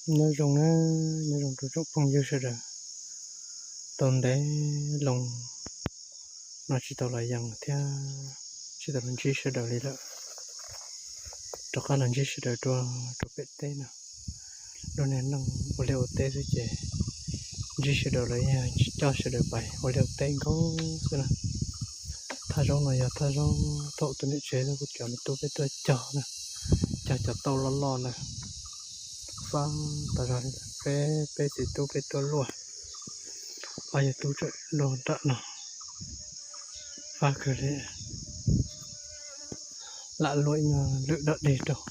Nyob zoo na, nyob zoo rau tsoom phooj ywg sawv daws. Tau ntev loo no tsis tau los yees thiab tsis tau los ntsib sawv daws li lawm. Rov qab los ntsib sawv daws dua rau pem teb no. Lub niag neej ua liaj ua teb xwb ces ntsib sawv daws los yog tsis coj sawv daws pais ua liaj ua teb nkaus xwb na. Thaj zaub no yog thaj zaub thaum tus niam tsev kuv cov me tub peb tuaj cog na, cog cov tauj loj loj na, fab tas zog li. Peb, peb txiv tub peb tuaj luaj, ob yawg tub tseem luaj nram no, fab kawg li. Lam luaj ib nyuag lwm dog dig rau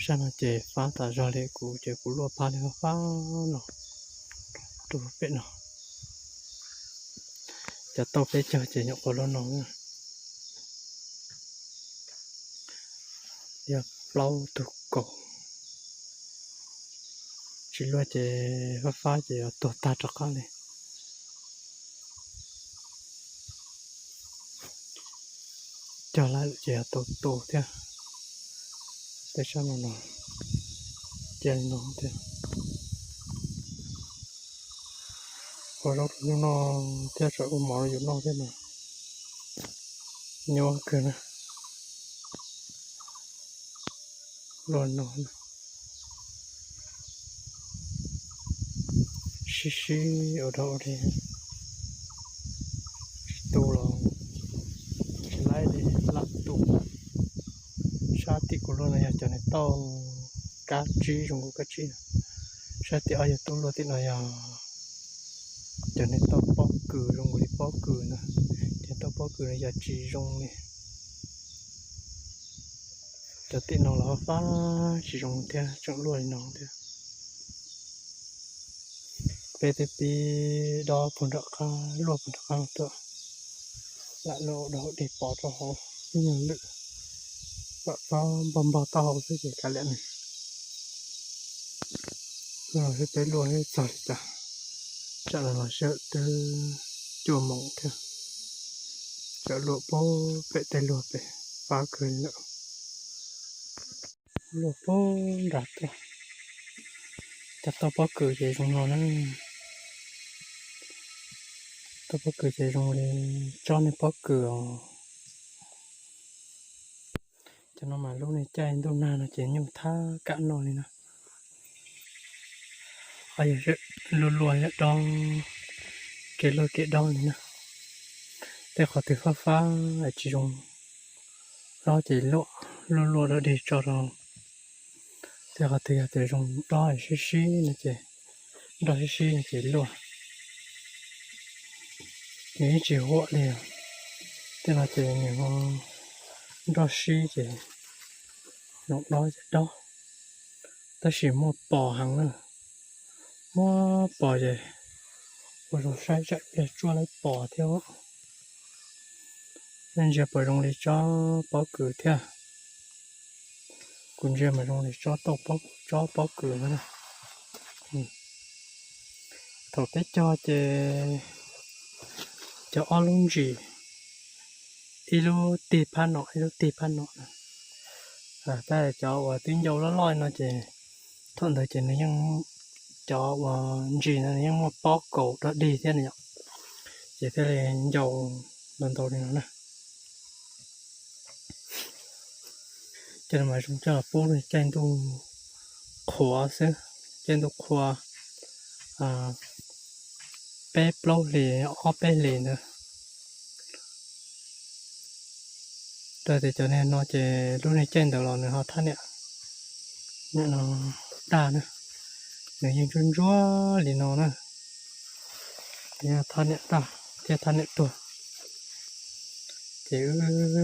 sab no ces fab tas zog li. Kuv ces kuv luaj phab li fab no rau pem no. Cov tauj peb cog ces nyuam qhuav luaj no, yog plaub tug kaus. Tsis luaj ces fab fab ces yuav tuag tag rov qab li. Cog lawm ces yuav tau tu thiab. Tej sab no no, cia li no thiab. Ua zaub rau nyuj noj thiab, tsam ua mov rau yus noj thiab mas nyuaj kawg na. Luaj no, sib sib ua dog ua dig, tsis tu los tsis laib li, lam tu. Sab tim kuv luaj no yog cov niag tauj kab tsib zoo nkaus kab tsib. Sab tim ob yawg tub luaj tim no yog cov niag tauj pob kws zoo nkaus li pob kws na. Cov tauj pob kws no yog tsis zoo li. Cov tim no los fab tsis zoo thiab, tseem luaj li no thiab. Peb twb pib dob puag nram qab, luaj puag nram qab tuaj, lam luaj dog dig pov rau hauv ib nyuag lwm, kom txhob npog npog taub hau xwb ces kav liam ne. Peb luaj txog li cas, tsam no los sij hawm twb cuaj moos thiab. Tsam luaj puag pem tej luag pem, fab kawg li lawm. Luaj puag nram tuaj. Cov tauj pob kws ces zoo no na. Tauj pob kws ces zoo li tsob niag pob kws os. Cov no mas lub niag caij ntuj nag no ces nyuj thab kam noj li na. Ho yog luaj luaj yog dob, kev luaj kev dob li na. Tej qhov twg fab fab tsis zoo dob ces luaj luaj luaj dog dig tso rau. Tej qhov twg yog tias zoo dob sib sib no ces, nroj sib sib no ces luaj. Nws yeej tsis huam li. Tej no ces nws ho nroj sib ces zoo dob ces dob. Tab sis muaj pos heev na. Muaj pos ces ua zoo saib tsam pliag tsuaj laib pos thiab. Nej ntsia puas zoo li tsob pob kws thiab? Kuv ntsia mas zoo li tsob tauj pob, tsob pob kws no na. Thaum peb cog ces cog ob lub ntsis, ib lub tig phab no ib lub tig phab no na. Tab cov uas twb ncau loj loj no ces thaum ntawd ces nws yeej, cov uas ntsis no nws yeej muaj pob kaus dog dig thiab na yom. Ces thiaj li ncau ntau ntau li no na. Cov no mas zoo coj los pub caij ntuj qhuav xwb, caij ntuj qhua peb plaub hlis ob peb hlis ntawd. Rau tias cov niag no ces lub niag caij ntawd los nws ho thaj niam, niam no tag na, nws yeej ntsuab ntsuab li no na, nws yeej thaj niam tag thiab thaj niam tuag. Ces wb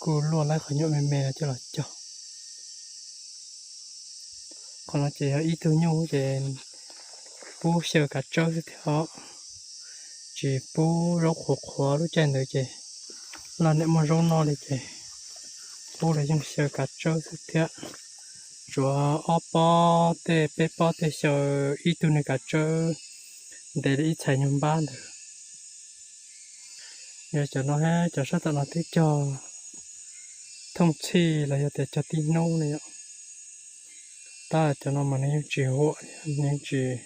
kuj luaj laib qhov nyuam me me no coj los cog. Qhov no ces yog ib tug nyuj ces pub xyaw kav tsawb xwb thiab os, tsis pub zaub qhuav qhuav. Lub caij ntawd ces laj niam muaj zaub noj li ces pub los yeej xyaw kav tsawb xwb thiab. Tsuav ob pob tej peb pob tej xyaw ib tug niag kav tsawb ntev li ib txhais nyuag npab ntawd. Yog cov no, cov sab tom no twb cog thooj txhij los yog tias cog tib hnub no yom. Tab cov no mas nws yeej tsis huam, nws yeej tsis,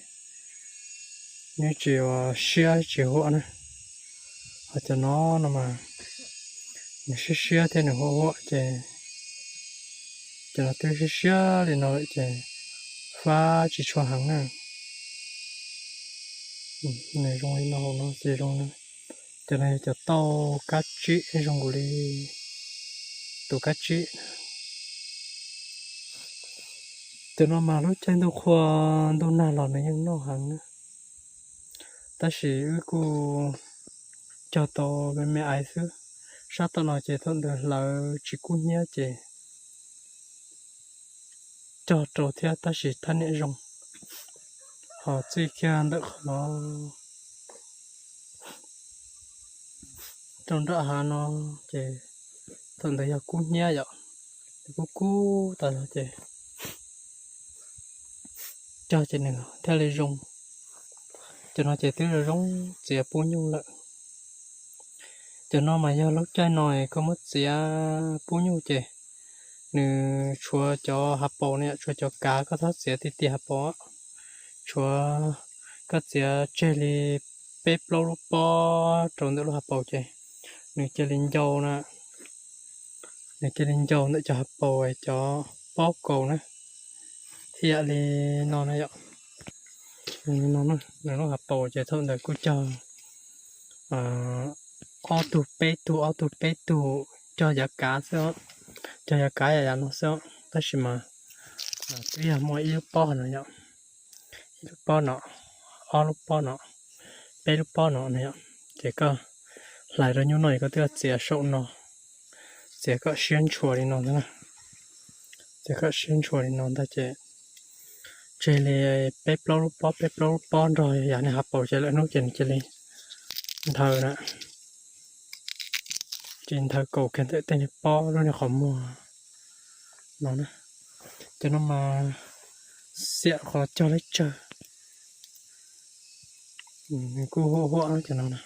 nws tsis ua siab tsis huam na. Ho cov no no mas nws siab siab thiab nws huam huam ces cov no twb siab siab li no lawm ces fab tsis tshua heev na. Nws zoo li no, hauv no ces zoo na. Cov no yog cov tauj kab tsib, zoo nkaus li tus kab tsib. Cov no mas lub caij ntuj qhua ntuj nag los nws yeej noj heev na. Tab sis wb kuj cog tau me me aiv xwb. Sab tom no ces thaum ntawd hlawv tsis kub hnyiab ces cog rau thiab tab sis thaj niam zoo. Ho txij kiag ntawm qhov no rau nram hav no ces thaum ntawd yog kub hnyiab yom, nws kub kub tas zog ces cog ces nws thiaj li zoo. Cov no ces twb zoo zoo txiav pub nyuj lawm. Cov no mas yog lub caij no koj muab txiav pub nyuj ces nws tshuav cov hav paus ne, tshuav cov kav, koj txhob txiav tiag tiag hav paus, tshuav koj txiav tseg li peb plaub lub pob rau ntawm lub hav paus ces nws cia li ncau na, nws cia li ncau ntawm cov hav paus, cov pob kaus na, thiaj li no na yom. Nws lub hav paus ces thaum ntawd kuj cog ob tug peb tug, ob tug peb tug, cog yav kav xwb os, cog yav kav yam yav no xwb os, tab sis mas twb yog muaj ib lub pob no yom, ib lub pob no, ob lub pob no, peb lub pob no na yom. Ces koj hlais rau nyuj noj es koj twb txiav saum no, txiav kom siab ntshua li no ntag na, txiav kom siab ntshua li no ntag ces tseg li peb plaub lub pob, peb plaub lub pob nrog yam niag hav paus ces lawm hnub ces nws cia li nthawv na, ces nthawv kaus kiag ntawm tej niag pob lub niag qhov muag no na. Cov no mas xiam qhov cog leb tsawg, nws kuj huam huam cov no na.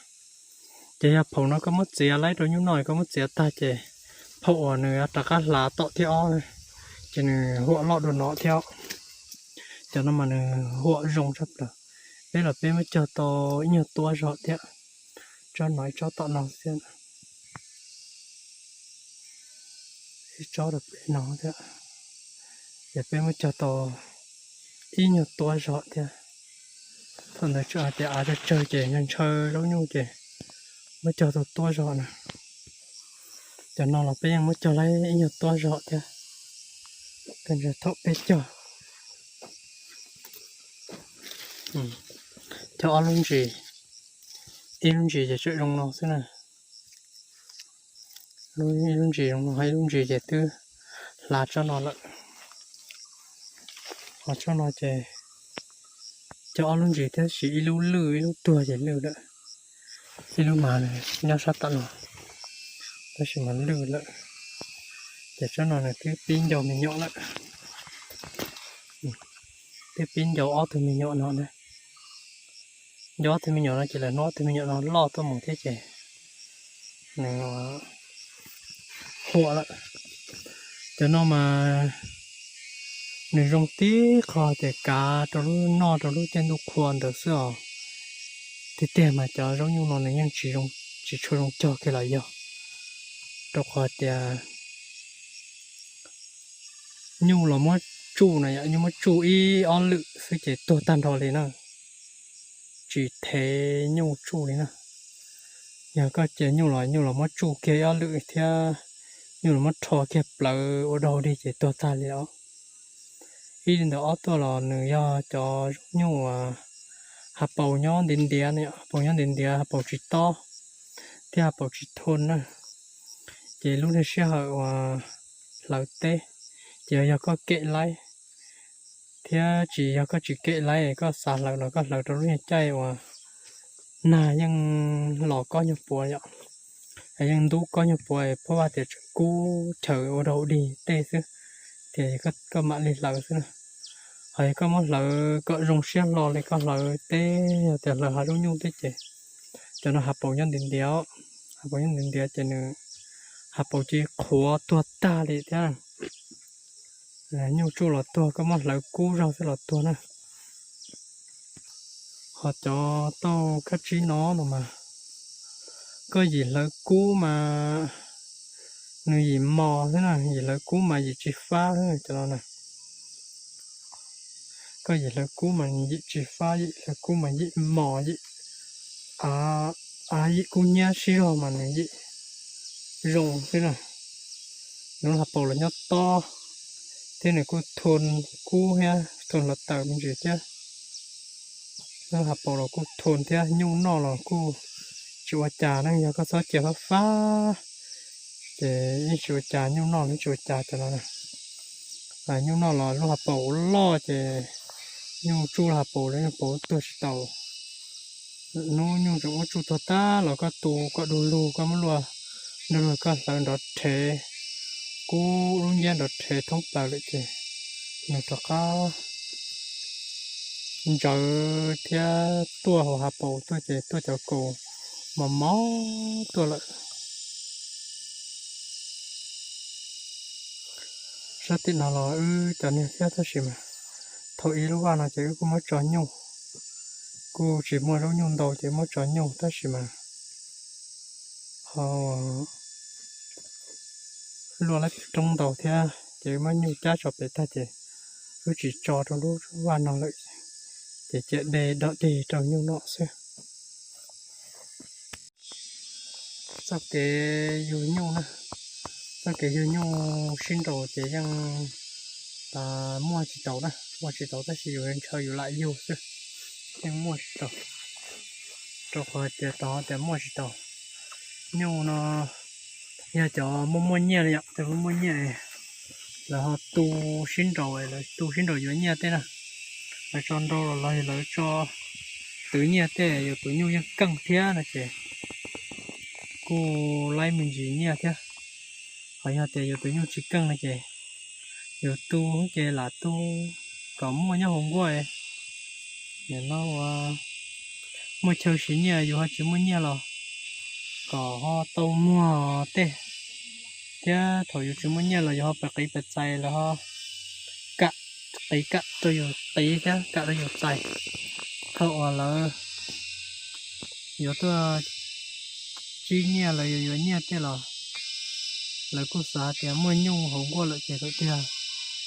Ces yog phaum no koj muab txiav laib rau nyuj noj, koj muab txiav tag ces phaum uas nws rov qab hlav tom thib ob na, ces nws huam loj dua no thiab. Cov no mas nws huam zoo tshaj plaws. Peb los peb muab cog tau ib nyuag tuab zog thiab, tsob no ib tsob tom no thiab, ib tsob rau pem no thiab, ces peb muab cog tau ib nyuag tuab zog thiab. Thaum ntawd tseem hais tias av tsawg tsawg ces ntshaw zaub nyuj ces muab cog tau tuab zog na. Cov no los peb yeej muab cog laib ib nyuag tuab zog thiab, thaum peb cog. Cog ob lub ntsis, ib lub ntsis ces tseem zoo no xwb na. Ib lub ntsis zoo no, ib lub ntsis ces twb hlav tsob no lawm. Ho tsob no ces cog ob lub ntsis thiab sis ib lub lwj ib lub tuag ces lwj lawm. Ib lub mas nyob sab tom no, tab sis mas lwj lawm. Ces tsob no nws twb pib ncau me nyuam lawm, twb pib ncau ob tug me nyuam no na. Ncau ob tug me nyuam no ces lawv hnub ob tug me nyuam no loj tuaj mus thiab ces nws huam lawm. Cov no mas nws zoo tib qho ces kav rau lub noj rau lub caij ntuj qhua ntawd xwb os. Tiag tiag mas cov zaub nyuj no nws yeej tsis tshua zoo cog kiag los yog, rau qhov tias nyuj los muab tsuj na yom, nyuj muab tsuj ib ob lwm xwb ces tuag tag nrho li na, tsis thev nyuj tsuj li na. Yog koj cia nyuj los nyuj los muab tsuj kiag ib ob lwm thiab nyuj los muab rho kiag plawv ua dog dig ces tuag tag li os. Ib li ntawd ob tuaj los nws yog cov zaub nyuj uas hav paus nyob ntiav ntiav, hav paus nyob ntiav ntiav, hav paus tsis tob thiab hav paus tsis thoj na. Ces lub niag sij hawm uas hlawv teb ces yog koj kem laib thiab tsis yog koj tsis kem laib, koj xav hlawv los koj hlawv rau lub niag caij uas nag yeej los kob nyuag puav yom, yeej ntub kob nyuag puav, phab vaj tias tseem kub chaws ua dog dig tej xwb, ces koj mam li hlawv xwb na. Ho yog koj muab hlawv kom zoo siab hlo li koj hlawv teb, yog tias hlawv hav zaub nyuj tej ces cov no hav paus nyob ntiav ntiav, hav paus nyob ntiav ntiav ces nws hav paus ces qhuav tuag tag li thiab. Nyuj tsuj los tuag, koj muab hlawv kub zog xwb los tuag na. Ho cov tauj kab tsib no no mas, koj yim hlawv kub mas nws yim mos xwb na, yim hlawv kub mas yim tsis fab xwb cov no na. Koj yim hlawv kub mas nws yim tsis fab, yim hlawv kub mas yim mos, yim, av, yim kub hnyiab sib zog mas nws yim zoo xwb na. Lub hauv paus los nyob tob, thiab nws kuj thua kub thiab thua hluav taws me ntsis thiab. Lub hauv paus los kuj thua thiab, nyuj noj los kuj tsis ua cas ne, yog koj txhob cia fab fab ces yeej tsis ua cas, nyuj noj los tsis ua cas cov no. Nyuj noj los lub hauv paus loj ces nyuj tsuj lub hauv paus, lub hauv paus tuag tsis tau. Hnub nyuj tseem muab tsuj tuag tag los koj tu, koj du lug, koj muab luaj du lug, koj hlawv nrov rhev, kub lub nciab nrov rhev thoob plaws lawm ces nws rov qab ntsawv thiab tuaj hauv hauv paus tuaj ces tuaj cov kaus mos mos tuaj lawm. Sab tim no los wb cov niag thiab tab sis mas thaum ib lub vaj no ces wb kuj muab tso nyuj, kuj tsis muaj zaub nyuj ntau ces muab tso nyuj tab sis mas ho luaj lab roob ntau thiab ces wb muab nyuj cab tso pem tag ces wb tsis tso rau lub vaj no lawm, ces cia de dog dig rau nyuj noj xwb. Txoj kev yug nyuj na, txoj kev yug nyuj sib nraus ces yeej muaj tsis taus na, muaj tsis taus tab sis yus ntshaw yus lam yug xwb, yeej muaj tsis taus. Rau qhov tias tod tias muaj tsis taus. Nyuj no yog cov muaj muaj nyiaj li yom, cov muaj muaj nyiaj lawv ho tu sib nraus, lawv tu sib nraus yuav nyiaj tej na. Lawv tso nrau los los lawv tso twv nyiaj tej, yus tus nyuj yeej keej thiab no ces kuj laib me ntsis nyiaj thiab. Ho yog tias yus tus nyuj tsis keej no ces yus tu ces lam tu kom muaj nyob hauv nkuaj. Nim no ua muaj chaw siv nyiaj, yus ho tsis muaj nyiaj los kom ho tau muag tej, thiab thaum yus tsis muaj nyiaj los yus ho pais qiv pais txais los ho kam, qiv kam rau yus qiv thiab kam rau yus txais. Thaum uas lawv yuav tuaj tsib nyiaj los yus yuav nyiaj tej los lawv kuj xav tias muaj nyuj hauv nkuaj lawm ces thaum tiag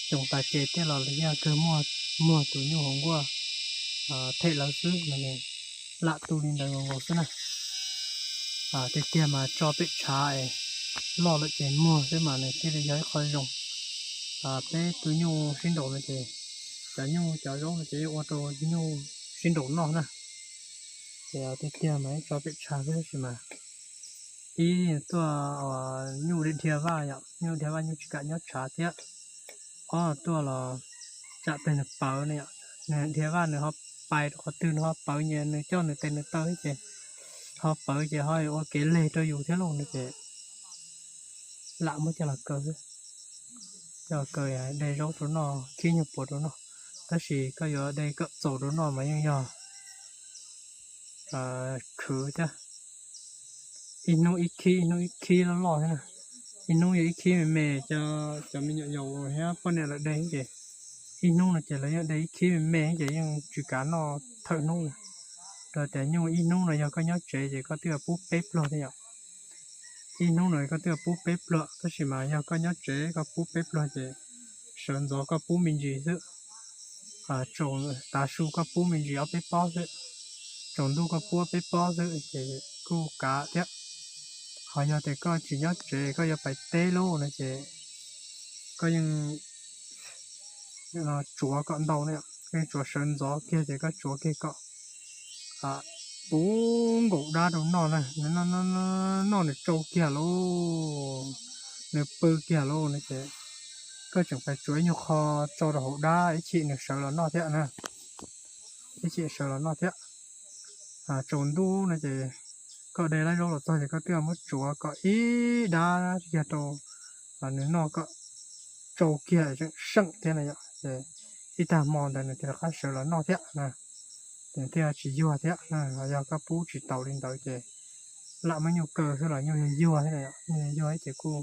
xyoo tas ces tej los lawv yeej kawg muag tus nyuj hauv nkuaj them lawv xwb no. Lam tu li ntawd nkaus nkaus xwb na. Tiag tiag mas tso pem tshav es loj lawm ces muag xwb mas nws thiaj li yog ib qho zoo. Peb tu nyuj sib nraus no ces cov nyuj cov zaub no ces yeej ua rau nyuj sib nraus noj na. Ces tiag tiag mas tso pem tshav xwb tab sis mas ib tuaj nyuj dhia vaj yom, nyuj dhia vaj nyuj tsis kam nyob tshav thiab. Ob tuaj los tsam tes nws pawv ne yom, nws dhia vaj nws ho pais rau qhov twg nws ho pawv nyias nws coj nws tes nws taw ces ho pawv ces ho ua kev leg rau yus thiab lauj no ces lam muab coj los kaw xwb. Coj los kaw de zaub rau noj, khib nyuag puav rau noj, tab sis koj yuav de kom txaus rau noj mas yeej yog khwv thiab. Ib hnub ib khib, ib hnub ib khib loj loj thiab na. Ib hnub yog ib khib me me, cov me nyuam yaus thiab poj niam lawv de ces ib hnub no ces lawv yeej de ib khib me me ces yeej tsis kav noj thawm hnub na. Rau tias nyuj ib hnub no yog koj nyob tsev ces koj twb pub peb pluag thiab yom. Ib hnub no koj twb pub peb pluag tab sis mas yog koj nyob tsev koj pub peb pluag ces sawv ntxov koj pub me ntsis xwb. Tsaus tav su koj pub me ntsis ob peb pob xwb, tsaus ntuj koj pub ob peb pob xwb ces kuj kav thiab. Ho yog tias koj tsis nyob tsev koj yuav pais teb lauj no ces koj yeej tsuav kom ntau ne, koj yeej tsuav sawv ntxov kiag ces koj tsuav kiag kom puv nkaus dab rau noj na, noj nws tsau kiag lauj, nws pw kiag lauj no ces koj tseem pais tsuav ib nyuag qho tsau rau hauv dab ib chim nws sawv los noj thiab na, ib chim sawv los noj thiab. Tsaus ntuj no ces koj de lab zaub los txog ces koj twb muab tsuav kom ib dab kiag rau nws noj kom tsau kiag tseem seem thiab na yom, ces ib tag hmo ntawd nws thiaj rov qab sawv los noj thiab na, ces nws thiaj tsis yuag thiab. Yog koj pub tsis taus li ntawd ces lam muab nyuj kaw xwb los nyuj yuag thiab na, nyuj yuag ces kuj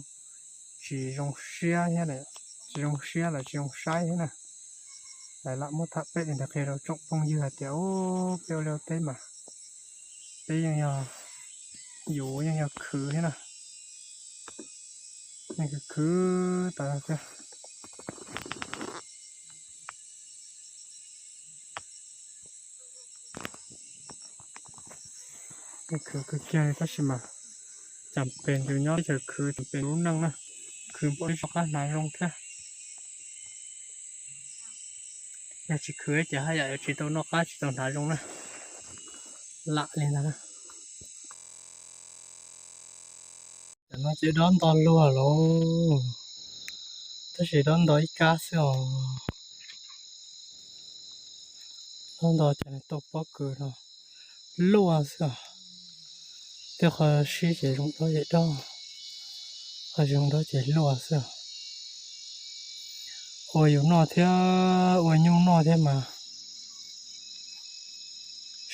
tsis zoo siab thiab na. tsis zoo siab lawm tsis zoo saib thiab na. Lawv lam muab tham peb li ntawd qhia rau tsoom phooj ywg hais tias, u, peb ua liaj teb mas peb yeej yog, yus yeej yog khwv thiab na. Yeej khwv khwv tas thiab. Khwv khwv kiag li tab sis mas cas pes yus nyob teb chaws khwv cas pes lub neej na, khwv npaum li rov qab hnav zoo thiab. Yog tsis khwv ces haj yam yuav tsis tau noj qab tsis tau hnav zoo na. Lam li ntag na. Tam no ces dob nto luag lauj, tab sis dob nto ib kab xwb os. Dob nto ces nws tau pob kws no luaj xwb os. Tej qhov sib ces zoo dob ces dob, qhov tsis zoo dob ces luaj xwb os. Ua yus noj thiab ua nyuj noj thiab mas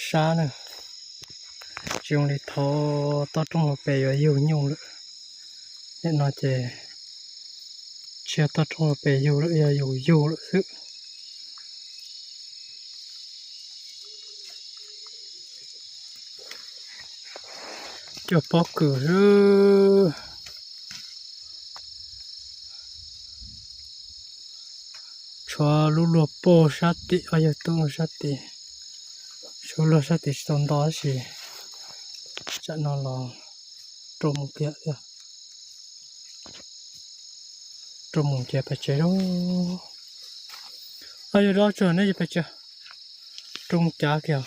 sab na. Tsis zoo li thaud toj roob hauv pes yuav yug nyuj lawm. Nim no ces tsis yog toj roob hauv pes yug lawm, yog yus yug lawm xwb. Cov pob kws xwb. Tshuav lub luag pem sab tim, ob yawg tub sab tim, tshuav luag sab tim tsis tau nto tab sis tsam no los rau mus kiag thiab. Rau mus kiag pem tsev lauj. Ob yawg dab tsuag neb pem tsev, rau mus cav kiag.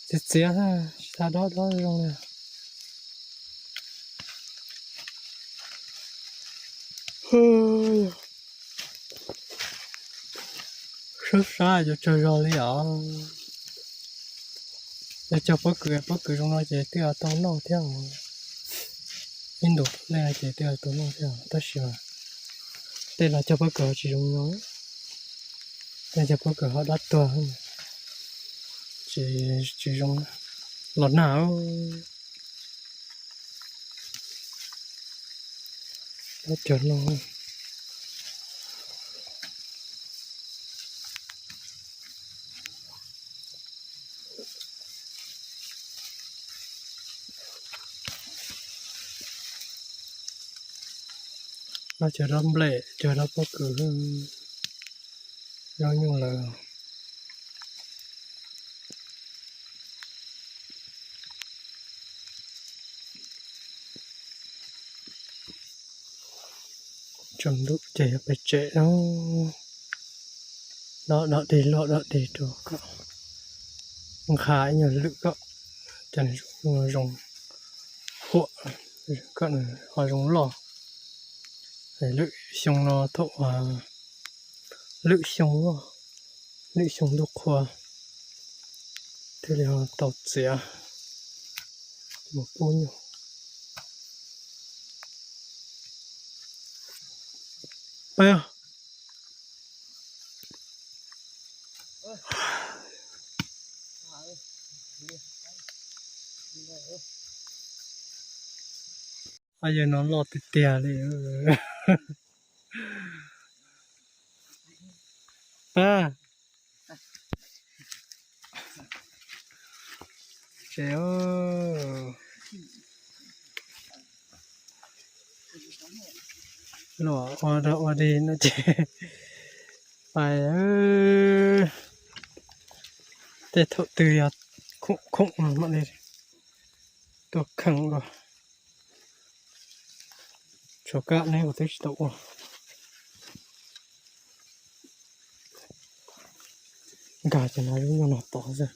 Txiav txiav, tsis tau dob dob zoo li. Sab sab yuav tsawg zog li os. Yog cog pob kws, pob kws zoo no ces twb tau noj thiab. Ib ntus tej no ces twb tau noj thiab tab sis mas tej no cog pob kws ho tsis zoo no. Tej cog pob kws ho dab tuag, tsis, tsis zoo los nag. Dab cog no. No cog dob nplej, cog dob pob kws, zoo nyuj lawm. Tsaus ntuj ces yuav pem tsev no. Dob dog dig luaj dog dig rau kom nqa ib nyuag lwm kom cov zoo huam, kom nws ho zoo loj. Lwm xyoo no thaum lwm xyoo, lwm xyoo ntuj qhua thiaj li ho tau txiav mus pub nyuj. Peb, yawg no loj tiag tiag li. Pab, tsev, luam ua dog ua dig no ces pais. Tej thaum twg yog khoom khoom mam li tuaj kheej dua. Tshuav kab neb kuv twb tsis tau ua. Nkag ces no lub nyuag no tod xwb.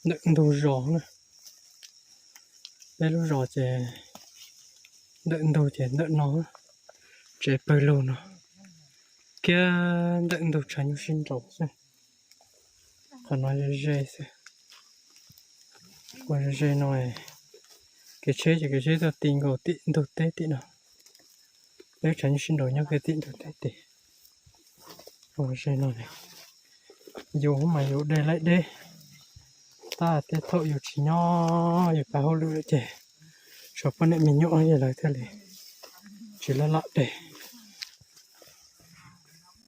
Ntawm ntug zos na, peb lub zos ces ntawm ntug ces ntawm no, tsev pawg lug no, kiag ntawm ntug tshav nyuj sib nraus xwb. Qhov no ze ze xwb. Ua ze ze no, kev tsheb ces kev tsheb tuaj ti nkaus tim ntug teb tim no. Peb tshav nyuj sib nraus nyob kiag tim ntug teb tim. Ua ze no ne, Yus mas yus de laim deb, tab tej thaum yus tsis nyob yus pab hauj lwm lawm ces tshuav poj niam me nyuam ces lawv thiaj li tsis laj lam de.